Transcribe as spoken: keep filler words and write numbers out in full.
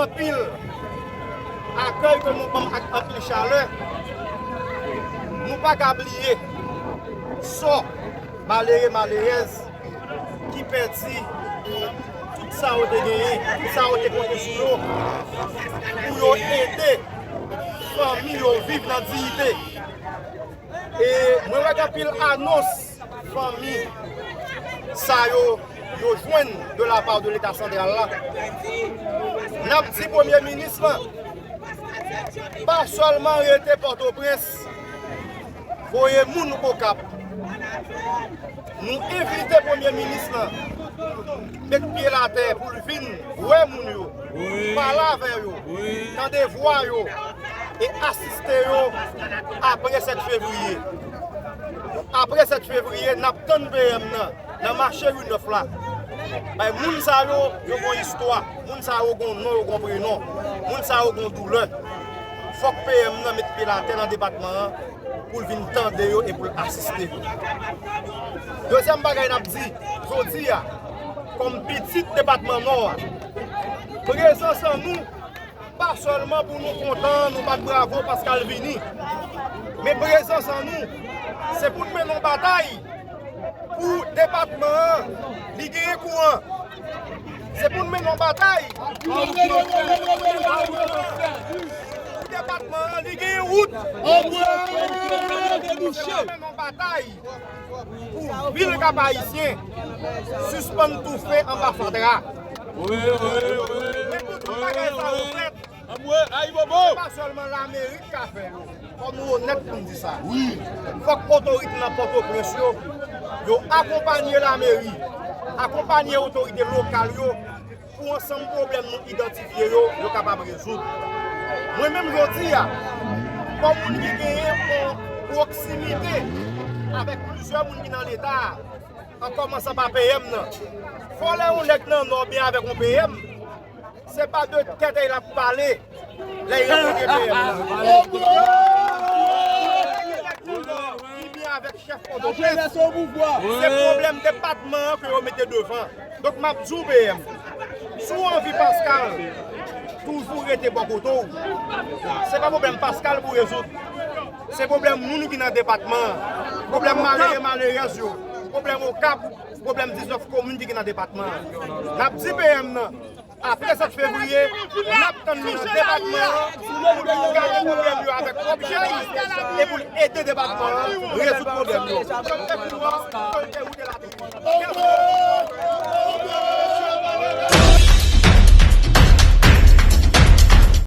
anpil akèy ke nou ban m ak anpil chalè. Nou pa ka bliye sò malere, malerèz ki pèdi tout sa yo te genyen, tout sa yo te konte sou yo, pou yo ede fanmi yo viv nan diyite. E mwen wè gen anpil anons fanmi sa yo, yo jwenn de la part de Leta santral la. N ap di Premye Minis lan, pa sèlman rete Pòtoprens, voye moun Okap. Nou envite Premye Minis lan met pye l atè pou l vin wè moun yo, pale avè yo, tande vwa yo e asiste yo apre sèt fevriye. Apre sèt fevriye, n ap tann P M nan nan mache Ri Nèf la. Bay moun sa yo, yo gon istwa. Moun sa yo gon non, yo gon prenon. Moun sa yo gon doulè. Fòk P M nan met pye l atè nan depatman an pou l vin tande yo e pou l asiste yo. Dezyèm bagay n ap di, jodi a, kòm pitit depatman Nò a, prezans an nou, pa sèlman pou nou kontan, nou bat bravo Pascal vini, men prezans an nou, se pou n mennen yon batay pou depatman an, li genyen kouran. Se pou n mennen yon batay pou depatman an, li genyen wout. Se pou n mennen yon batay pou vil Kap Ayisyen sispann toufe anba fatra. Men pou tout bagay sa yo fèt, se pa sèlman lameri k ka fè yo. Fòk nou onèt pou n di sa. Fòk otorite nan Pòtoprens yo, yo akonpanye lameri, akonpanye otorite lokal yo, pou ansanm pwoblèm nou idantifye yo, yo kapab rezoud. Mwen menm jodi a, kòm moun ki genyen yon pwoksimite avèk plizyè moun ki nan Leta a, an kòmansan pa P M nan, fò lè yon nèg nan Nò byen avèk yon P M, se pa de tèt l ap pale lè l rankontre P M nan. Li byen avèk chèf Pòtoprens. Se pwoblèm depatman an ke yo mete devan. Donk, m ap di w, P M, si w anvi Pascal toujou rete bò kote w, se pa pwoblèm Pascal pou rezoud. Se pwoblèm moun ki nan depatman an. Pwoblèm malere, malerèz yo. Pwoblèm Okap, pwoblèm diznèf komin ki nan depatman an. N ap di P M nan, apre sèt fevriye, n ap tann li nan depatman an pou l gade pwoblèm yo avèk objè e pou l ede depatman an rezoud pwoblèm yo.